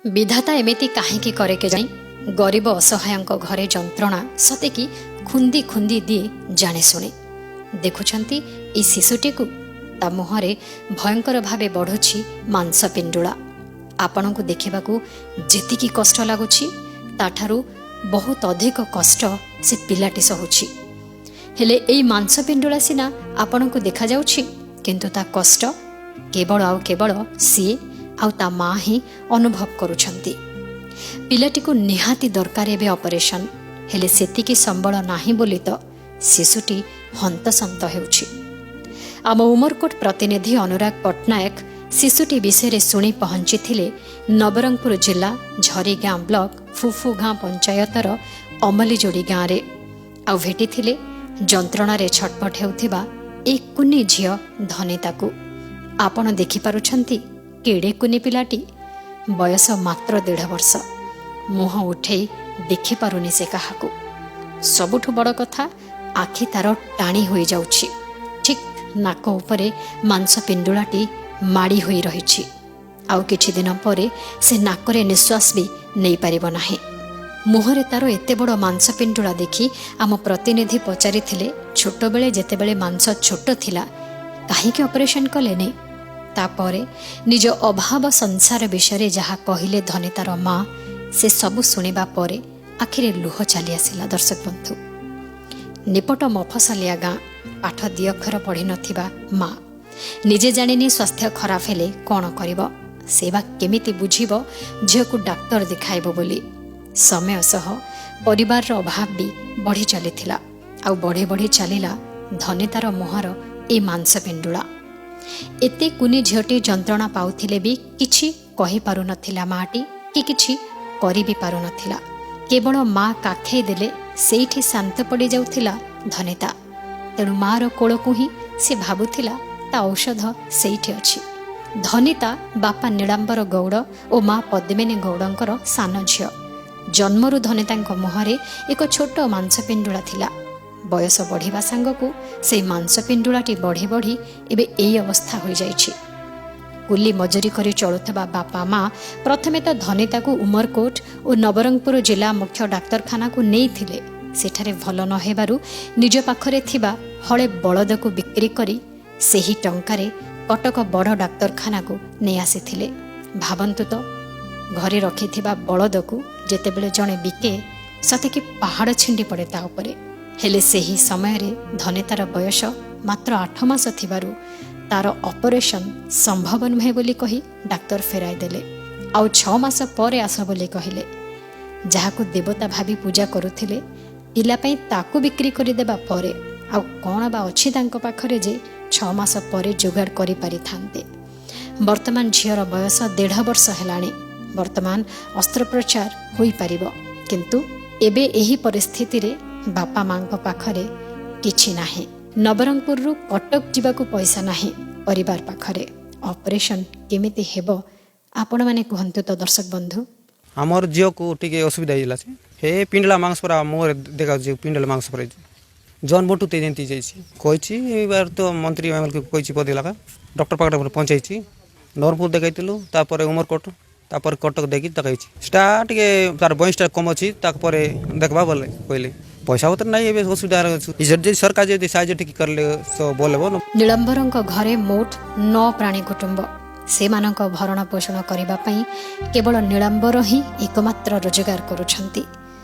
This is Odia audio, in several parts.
ବିଧାତା ଏମିତି କାହିଁକି କରେ କେଜାଣି? ଗରିବ ଅସହାୟଙ୍କ ଘରେ ଯନ୍ତ୍ରଣା ସତେକି ଖୁନ୍ଦି ଖୁନ୍ଦି ଦିଏ ଜାଣେ ଶୁଣେ। ଦେଖୁଛନ୍ତି ଏଇ ଶିଶୁଟିକୁ? ତା ମୁହଁରେ ଭୟଙ୍କର ଭାବେ ବଢ଼ୁଛି ମାଂସ ପିଣ୍ଡୁଳା। ଆପଣଙ୍କୁ ଦେଖିବାକୁ ଯେତିକି କଷ୍ଟ ଲାଗୁଛି, ତାଠାରୁ ବହୁତ ଅଧିକ କଷ୍ଟ ସେ ପିଲାଟି ସହୁଛି। ହେଲେ ଏଇ ମାଂସ ପିଣ୍ଡୁଳା ସିନା ଆପଣଙ୍କୁ ଦେଖାଯାଉଛି, କିନ୍ତୁ ତା କଷ୍ଟ କେବଳ ଆଉ କେବଳ ସିଏ ଆଉ ତା ମା ହିଁ ଅନୁଭବ କରୁଛନ୍ତି। ପିଲାଟିକୁ ନିହାତି ଦରକାର ଏବେ ଅପରେସନ୍। ହେଲେ ସେତିକି ସମ୍ବଳ ନାହିଁ ବୋଲି ତ ଶିଶୁଟି ହନ୍ତସନ୍ତ ହେଉଛି। ଆମ ଉମରକୋଟ ପ୍ରତିନିଧି ଅନୁରାଗ ପଟ୍ଟନାୟକ ଶିଶୁଟି ବିଷୟରେ ଶୁଣି ପହଞ୍ଚିଥିଲେ ନବରଙ୍ଗପୁର ଜିଲ୍ଲା ଝରିଗାଁ ବ୍ଲକ ଫୁଫୁଗାଁ ପଞ୍ଚାୟତର ଅମଲିଯୋଡ଼ି ଗାଁରେ, ଆଉ ଭେଟିଥିଲେ ଯନ୍ତ୍ରଣାରେ ଛଟପଟ ହେଉଥିବା ଏଇ କୁନି ଝିଅ ଧନିତାକୁ। ଆପଣ ଦେଖିପାରୁଛନ୍ତି କେଡ଼େ କୁନି ପିଲାଟି? ବୟସ ମାତ୍ର 1.5 ବର୍ଷ। ମୁହଁ ଉଠେଇ ଦେଖିପାରୁନି ସେ କାହାକୁ। ସବୁଠୁ ବଡ଼ କଥା, ଆଖି ତାର ଟାଣି ହୋଇଯାଉଛି। ଠିକ୍ ନାକ ଉପରେ ମାଂସ ପିଣ୍ଡୁଳାଟି ମାଡ଼ି ହୋଇ ରହିଛି। ଆଉ କିଛି ଦିନ ପରେ ସେ ନାକରେ ନିଶ୍ୱାସ ବି ନେଇପାରିବ ନାହିଁ। ମୁହଁରେ ତାର ଏତେ ବଡ଼ ମାଂସ ପିଣ୍ଡୁଳା ଦେଖି ଆମ ପ୍ରତିନିଧି ପଚାରିଥିଲେ, ଛୋଟବେଳେ ଯେତେବେଳେ ମାଂସ ଛୋଟ ଥିଲା, କାହିଁକି ଅପରେସନ୍ କଲେନି? ତାପରେ ନିଜ ଅଭାବ ସଂସାର ବିଷୟରେ ଯାହା କହିଲେ ଧନିତାର ମା, ସେ ସବୁ ଶୁଣିବା ପରେ ଆଖିରେ ଲୁହ ଚାଲି ଆସିଲା। ଦର୍ଶକ ବନ୍ଧୁ, ନିପଟ ମଫସଲିଆ ଗାଁ, ପାଠ ଦି ଅକ୍ଷର ପଢ଼ିନଥିବା ମା ନିଜେ ଜାଣିନି ସ୍ୱାସ୍ଥ୍ୟ ଖରାପ ହେଲେ କ'ଣ କରିବ। ସେ ବା କେମିତି ବୁଝିବ ଝିଅକୁ ଡାକ୍ତର ଦେଖାଇବ ବୋଲି? ସମୟ ସହ ପରିବାରର ଅଭାବ ବି ବଢ଼ି ଚାଲିଥିଲା, ଆଉ ବଢ଼ି ବଢ଼ି ଚାଲିଲା ଧନିତାର ମୁହଁର ଏଇ ମାଂସ ପିଣ୍ଡୁଳା। ଏତେ କୁନି ଝିଅଟି ଯନ୍ତ୍ରଣା ପାଉଥିଲେ ବି କିଛି କହିପାରୁନଥିଲା ମାଟି କି କିଛି କରି ବି ପାରୁନଥିଲା। କେବଳ ମା କାଖେଇ ଦେଲେ ସେଇଠି ଶାନ୍ତ ପଡ଼ିଯାଉଥିଲା ଧନିତା। ତେଣୁ ମାର କୋଳକୁ ହିଁ ସେ ଭାବୁଥିଲା ତା ଔଷଧ ସେଇଠି ଅଛି। ଧନିତା ବାପା ନୀଳାମ୍ବର ଗୌଡ଼ ଓ ମା ପଦ୍ମିନୀ ଗୌଡ଼ଙ୍କର ସାନ ଝିଅ। ଜନ୍ମରୁ ଧନିତାଙ୍କ ମୁହଁରେ ଏକ ଛୋଟ ମାଂସ ପିଣ୍ଡୁଳା ଥିଲା। ବୟସ ବଢ଼ିବା ସାଙ୍ଗକୁ ସେଇ ମାଂସ ପିଣ୍ଡୁଳାଟି ବଢ଼ି ବଢ଼ି ଏବେ ଏଇ ଅବସ୍ଥା ହୋଇଯାଇଛି। କୁଲି ମଜୁରୀ କରି ଚଳୁଥିବା ବାପା ମା ପ୍ରଥମେ ତ ଧନିତାକୁ ଉମରକୋଟ ଓ ନବରଙ୍ଗପୁର ଜିଲ୍ଲା ମୁଖ୍ୟ ଡାକ୍ତରଖାନାକୁ ନେଇଥିଲେ। ସେଠାରେ ଭଲ ନ ହେବାରୁ ନିଜ ପାଖରେ ଥିବା ହଳେ ବଳଦକୁ ବିକ୍ରି କରି ସେହି ଟଙ୍କାରେ କଟକ ବଡ଼ ଡାକ୍ତରଖାନାକୁ ନେଇ ଆସିଥିଲେ। ଭାବନ୍ତୁ ତ, ଘରେ ରଖିଥିବା ବଳଦକୁ ଯେତେବେଳେ ଜଣେ ବିକେ, ସତେକି ପାହାଡ଼ ଛିଣ୍ଡି ପଡ଼େ ତା ଉପରେ। ହେଲେ ସେହି ସମୟରେ ଧନିତାର ବୟସ ମାତ୍ର 8 ମାସ ଥିବାରୁ ତାର ଅପରେସନ୍ ସମ୍ଭବ ନୁହେଁ ବୋଲି କହି ଡାକ୍ତର ଫେରାଇ ଦେଲେ, ଆଉ 6 ମାସ ପରେ ଆସ ବୋଲି କହିଲେ। ଯାହାକୁ ଦେବତା ଭାବି ପୂଜା କରୁଥିଲେ, ପିଲା ପାଇଁ ତାକୁ ବିକ୍ରି କରିଦେବା ପରେ ଆଉ କ'ଣ ବା ଅଛି ତାଙ୍କ ପାଖରେ ଯେ 6 ମାସ ପରେ ଯୋଗାଡ଼ କରିପାରିଥାନ୍ତେ? ବର୍ତ୍ତମାନ ଝିଅର ବୟସ 1.5 ବର୍ଷ ହେଲାଣି। ବର୍ତ୍ତମାନ ଅସ୍ତ୍ରୋପଚାର ହୋଇପାରିବ, କିନ୍ତୁ ଏବେ ଏହି ପରିସ୍ଥିତିରେ ବାପା ମାଙ୍କ ପାଖରେ କିଛି ନାହିଁ। ନବରଙ୍ଗପୁରରୁ କଟକ ଯିବାକୁ ପଇସା ନାହିଁ ପରିବାର ପାଖରେ। ଅପରେସନ୍ କେମିତି ହେବ, ଆପଣମାନେ କୁହନ୍ତୁ ତ ଦର୍ଶକ ବନ୍ଧୁ। ଆମର ଝିଅକୁ ଟିକେ ଅସୁବିଧା ହେଇଥିଲା। ସେ ହେ ପିଣ୍ଡଲା ମାଂସ ପୁରା ମୁହଁରେ ଦେଖାଯାଉଛି, ପିଣ୍ଡଲା ମାଂସ ପୁରା ହେଇଛି। ଜନ୍ ବଟୁତେ ଯେମିତି ଯାଇଛି କହିଛି। ଏବାର ତ ମନ୍ତ୍ରୀ ଏମଏଲଏ କହିଛି, ପଦିଲାକା ଡକ୍ଟର ପାଖରେ ପହଞ୍ଚାଇଛି। ନବରଙ୍ଗପୁର ଦେଖାଇଥିଲୁ, ତାପରେ ଉମରକୋଟ, ତାପରେ କଟକ ଦେଇକି ଦେଖାଇଛି। ସେଟା ଟିକେ ତାର ବୟସଟା କମ୍ ଅଛି, ତାପରେ ଦେଖବା ବୋଲେ କହିଲେ। ପଇସା ପତ୍ର ନାହିଁ, ଏବେ ଅସୁବିଧା ଅଛି। ଯଦି ସରକାର ଯଦି ସାହାଯ୍ୟ ଟିକେ କଲେ ତ ଭଲ ହେବ। ନୀଳମ୍ବରଙ୍କ ଘରେ ମୋଟ ନଅ ପ୍ରାଣୀ କୁଟୁମ୍ବ। ସେମାନଙ୍କ ଭରଣ ପୋଷଣ କରିବା ପାଇଁ କେବଳ ନୀଳାମ୍ବର ହିଁ ଏକମାତ୍ର ରୋଜଗାର କରୁଛନ୍ତି।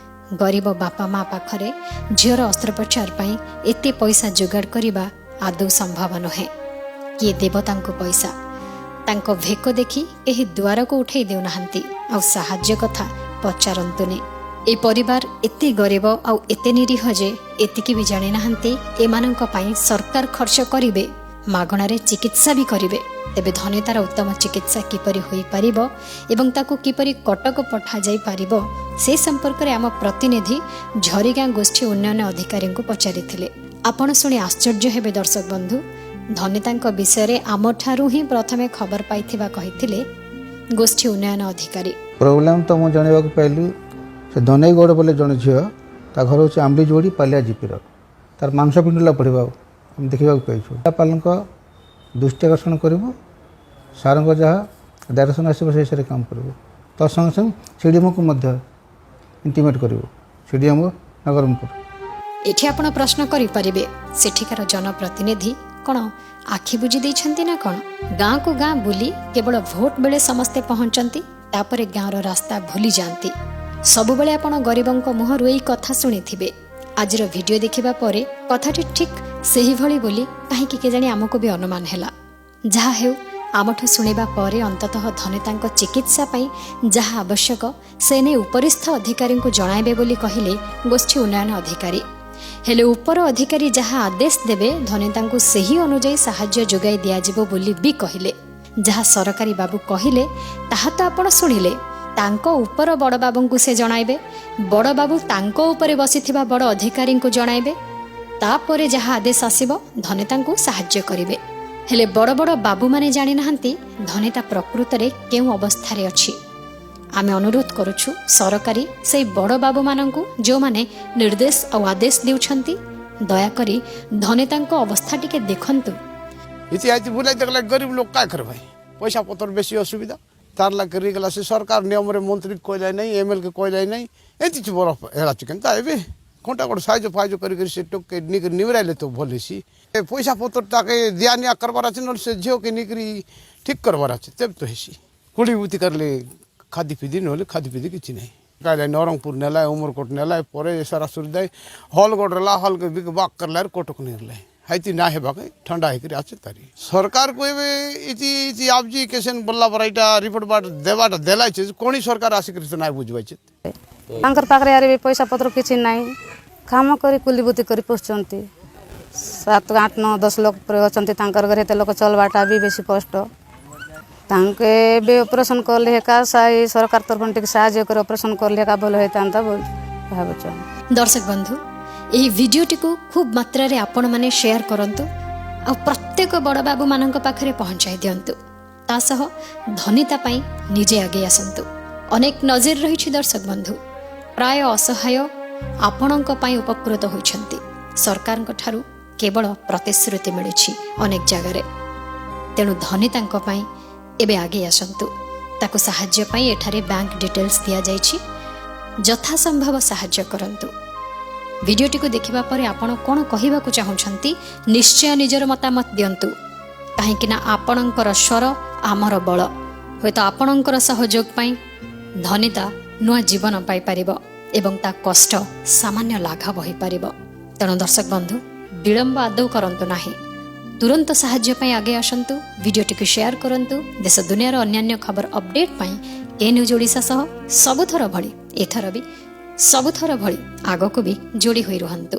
ଗରିବ ବାପା ମା ପାଖରେ ଝିଅର ଅସ୍ତ୍ରୋପଚାର ପାଇଁ ଏତେ ପଇସା ଯୋଗାଡ଼ କରିବା ଆଦୌ ସମ୍ଭବ ନୁହେଁ। କିଏ ଦେବ ତାଙ୍କୁ ପଇସା? ତାଙ୍କ ଭେକ ଦେଖି କେହି ଦୁଆରକୁ ଉଠେଇ ଦେଉନାହାନ୍ତି, ଆଉ ସାହାଯ୍ୟ କଥା ପଚାରନ୍ତୁନି। ଏ ପରିବାର ଏତେ ଗରିବ ଆଉ ଏତେ ନିରୀହ ଯେ ଏତିକି ବି ଜାଣିନାହାନ୍ତି, ଏମାନଙ୍କ ପାଇଁ ସରକାର ଖର୍ଚ୍ଚ କରିବେ, ମାଗଣାରେ ଚିକିତ୍ସା ବି କରିବେ। ତେବେ ଧନିତାର ଉତ୍ତମ ଚିକିତ୍ସା କିପରି ହୋଇପାରିବ ଏବଂ ତାକୁ କିପରି କଟକ ପଠାଯାଇ ପାରିବ, ସେ ସମ୍ପର୍କରେ ଆମ ପ୍ରତିନିଧି ଝରିଗାଁ ଗୋଷ୍ଠୀ ଉନ୍ନୟନ ଅଧିକାରୀଙ୍କୁ ପଚାରିଥିଲେ। ଆପଣ ଶୁଣି ଆଶ୍ଚର୍ଯ୍ୟ ହେବେ ଦର୍ଶକ ବନ୍ଧୁ, ଧନିତାଙ୍କ ବିଷୟରେ ଆମଠାରୁ ହିଁ ପ୍ରଥମେ ଖବର ପାଇଥିବା କହିଥିଲେ ଗୋଷ୍ଠୀ ଉନ୍ନୟନ ଅଧିକାରୀ। ପ୍ରୋବ୍ଲେମ୍ ତ ମୁଁ ଜାଣିବାକୁ ପାଇଲି, ସେ ଧନେଇ ଗୌଡ଼ ବୋଲି ଜଣେ ଝିଅ, ତା ଘର ହେଉଛି ଆମ୍ବିଯୋଡ଼ି ପାଲିଆ ଜିପିର। ତାର ମାଂସ ପିଣ୍ଡୁଲା ବଢ଼ିବା ଆମେ ଦେଖିବାକୁ ପାଇଛୁ। ଜିଲ୍ଲାପାଳଙ୍କ ଦୃଷ୍ଟି ଆକର୍ଷଣ କରିବୁ, ସାର୍ଙ୍କ ଯାହା ଡାଇରେକ୍ସନ୍ ଆସିବ ସେଇ ହିସାବରେ କାମ କରିବୁ। ତା ସଙ୍ଗେ ସଙ୍ଗେ ସିଡ଼ିଏମ୍ଓକୁ ମଧ୍ୟ ଇଣ୍ଟିମେଟ୍ କରିବୁ, ସିଡ଼ିଏମ୍ଓ ନବରଙ୍ଗପୁର। ଏଠି ଆପଣ ପ୍ରଶ୍ନ କରିପାରିବେ, ସେଠିକାର ଜନପ୍ରତିନିଧି କ'ଣ ଆଖି ବୁଜି ଦେଇଛନ୍ତି ନା କ'ଣ? ଗାଁକୁ ଗାଁ ବୁଲି କେବଳ ଭୋଟ ବେଳେ ସମସ୍ତେ ପହଞ୍ଚନ୍ତି, ତାପରେ ଗାଁର ରାସ୍ତା ଭୁଲି ଯାଆନ୍ତି। ସବୁବେଳେ ଆପଣ ଗରିବଙ୍କ ମୁହଁରୁ ଏଇ କଥା ଶୁଣିଥିବେ। ଆଜିର ଭିଡ଼ିଓ ଦେଖିବା ପରେ କଥାଟି ଠିକ୍ ସେହିଭଳି ବୋଲି କାହିଁକି କେଜାଣି ଆମକୁ ବି ଅନୁମାନ ହେଲା। ଯାହା ହେଉ, ଆମଠୁ ଶୁଣିବା ପରେ ଅନ୍ତତଃ ଧନିତାଙ୍କ ଚିକିତ୍ସା ପାଇଁ ଯାହା ଆବଶ୍ୟକ ସେ ନେଇ ଉପରିସ୍ଥ ଅଧିକାରୀଙ୍କୁ ଜଣାଇବେ ବୋଲି କହିଲେ ଗୋଷ୍ଠୀ ଉନ୍ନୟନ ଅଧିକାରୀ। ହେଲେ ଉପର ଅଧିକାରୀ ଯାହା ଆଦେଶ ଦେବେ, ଧନିତାଙ୍କୁ ସେହି ଅନୁଯାୟୀ ସାହାଯ୍ୟ ଯୋଗାଇ ଦିଆଯିବ ବୋଲି ବି କହିଲେ। ଯାହା ସରକାରୀ ବାବୁ କହିଲେ ତାହା ତ ଆପଣ ଶୁଣିଲେ। ତାଙ୍କ ଉପର ବଡ଼ବାବୁଙ୍କୁ ସେ ଜଣାଇବେ, ବଡ଼ବାବୁ ତାଙ୍କ ଉପରେ ବସିଥିବା ବଡ଼ ଅଧିକାରୀଙ୍କୁ ଜଣାଇବେ, ତାପରେ ଯାହା ଆଦେଶ ଆସିବ ଧନିତାଙ୍କୁ ସାହାଯ୍ୟ କରିବେ। ହେଲେ ବଡ଼ ବଡ଼ ବାବୁମାନେ ଜାଣିନାହାନ୍ତି ଧନିତା ପ୍ରକୃତରେ କେଉଁ ଅବସ୍ଥାରେ ଅଛି। ଆମେ ଅନୁରୋଧ କରୁଛୁ ସରକାରୀ ସେଇ ବଡ଼ ବାବୁମାନଙ୍କୁ, ଯେଉଁମାନେ ନିର୍ଦ୍ଦେଶ ଆଉ ଆଦେଶ ଦେଉଛନ୍ତି, ଦୟାକରି ଧନିତାଙ୍କ ଅବସ୍ଥା ଟିକେ ଦେଖନ୍ତୁ। ଇତି ଆଇତି ବୁଲାଇ ଦେଖିଲା, ଗରିବ ଲୋକ କାଁ କରେ ଭାଇ? ପଇସା ପତ୍ର ବେଶୀ ଅସୁବିଧା, ତାର ଲାଗି କରି ଗଲା। ସେ ସରକାର ନିୟମରେ ମନ୍ତ୍ରୀ କହିଲା ନାହିଁ, ଏମଏଲଏ କେ କହିଲା ନାହିଁ, ଏମିତି ବରଫ ହେଲା। କେନ୍ତା ଏବେ କଣ୍ଟା ଗୋଟେ ସାହାଯ୍ୟ ଫାହାଯ୍ୟ କରି କରି ସେ ଟୋକେ ନେଇକରି ନିମରାଇଲେ ତ ଭଲ ହେସି। ଏ ପଇସା ପତ୍ର ତାକେ ଦିଆ ନିଆ କରବାର ଅଛି, ନହେଲେ ସେ ଝିଅକେ ନେଇକରି ଠିକ୍ କରବାର ଅଛି, ତେବେ ତ ହେସି। କୁଡ଼ି ବୁତି କରଲେ ଖାଦି ପିଦି, ନହେଲେ ଖାଦି ପିଦି କିଛି ନାହିଁ। କାଇଲେ ନବରଙ୍ଗପୁର ନେଲା, ଉମରକୋଟ ନେଲା, ପରେ ସାରା ସୁବିଧା ହଲଗଡ଼ ରହିଲା, ହଲକେ ବିକ ବାକ୍ କରଲା, କଟକ ନେଲା। ହାଇତି ନା ହେବାକେ ଥଣ୍ଡା ହେଇକରି ଅଛି ତାରି। ସରକାରକୁ ଏବେ ଇତି ଇତି ଆବଜି କେସେନ୍ ବୋଲଲା ପରା, ଏଇଟା ରିପୋର୍ଟ ବାଟ ଦେବାଟା ଦେଲାଇছে, କୋଣି ସରକାର ଆସିକରି ତ ନାଇଁ ବୁଝବାଇছে। ତାଙ୍କର ପାଖରେ ଆରେ ବି ପଇସା ପତ୍ର କିଛି ନାହିଁ। କାମ କରି କୁଲିବୁତି କରି ପୋଷୁଛନ୍ତି। 7, 8, 9, 10 ଲୋକ ପରେ ଅଛନ୍ତି ତାଙ୍କର ଘରେ। ଏତେ ଲୋକ ଚଲବାଟା ବି ବେଶୀ କଷ୍ଟ। ତାଙ୍କେ ଏବେ ଅପରେସନ୍ କଲେ ହେକା ସାଇ ସରକାର ତରଫରୁ ଟିକେ ସାହାଯ୍ୟ କରି ଅପରେସନ୍ କଲେ ହେକା ଭଲ ହେଇଥାନ୍ତା ବୋଲି ଭାବୁଛୁ। ଦର୍ଶକ ବନ୍ଧୁ, ଏହି ଭିଡ଼ିଓଟିକୁ ଖୁବ୍ ମାତ୍ରାରେ ଆପଣମାନେ ସେୟାର କରନ୍ତୁ ଆଉ ପ୍ରତ୍ୟେକ ବଡ଼ବାବୁମାନଙ୍କ ପାଖରେ ପହଞ୍ଚାଇ ଦିଅନ୍ତୁ। ତା ସହ ଧନିତା ପାଇଁ ନିଜେ ଆଗେଇ ଆସନ୍ତୁ। ଅନେକ ନଜିର ରହିଛି ଦର୍ଶକ ବନ୍ଧୁ, ପ୍ରାୟ ଅସହାୟ ଆପଣଙ୍କ ପାଇଁ ଉପକୃତ ହୋଇଛନ୍ତି। ସରକାରଙ୍କ ଠାରୁ କେବଳ ପ୍ରତିଶ୍ରୁତି ମିଳିଛି ଅନେକ ଜାଗାରେ। ତେଣୁ ଧନିତାଙ୍କ ପାଇଁ ଏବେ ଆଗେଇ ଆସନ୍ତୁ। ତାକୁ ସାହାଯ୍ୟ ପାଇଁ ଏଠାରେ ବ୍ୟାଙ୍କ ଡିଟେଲ୍ସ ଦିଆଯାଇଛି, ଯଥାସମ୍ଭବ ସାହାଯ୍ୟ କରନ୍ତୁ। ଭିଡ଼ିଓଟିକୁ ଦେଖିବା ପରେ ଆପଣ କ'ଣ କହିବାକୁ ଚାହୁଁଛନ୍ତି, ନିଶ୍ଚୟ ନିଜର ମତାମତ ଦିଅନ୍ତୁ, କାହିଁକି ନା ଆପଣଙ୍କର ସ୍ୱର ଆମର ବଳ। ହୁଏତ ଆପଣଙ୍କର ସହଯୋଗ ପାଇଁ ଧନିତା ନୂଆ ଜୀବନ ପାଇପାରିବ ଏବଂ ତା କଷ୍ଟ ସାମାନ୍ୟ ଲାଘବ ହୋଇପାରିବ। ତେଣୁ ଦର୍ଶକ ବନ୍ଧୁ, ବିଳମ୍ବ ଆଦୌ କରନ୍ତୁ ନାହିଁ, ତୁରନ୍ତ ସାହାଯ୍ୟ ପାଇଁ ଆଗେଇ ଆସନ୍ତୁ। ଭିଡ଼ିଓଟିକୁ ସେୟାର କରନ୍ତୁ। ଦେଶ ଦୁନିଆର ଅନ୍ୟାନ୍ୟ ଖବର ଅପଡେଟ୍ ପାଇଁ କେ ନ୍ୟୁଜ୍ ଓଡ଼ିଶା ସହ ସବୁଥର ଭଳି ଏଥର ବି, ସବୁଥର ଭଳି ଆଗକୁ ବି ଯୋଡ଼ି ହୋଇ ରୁହନ୍ତୁ।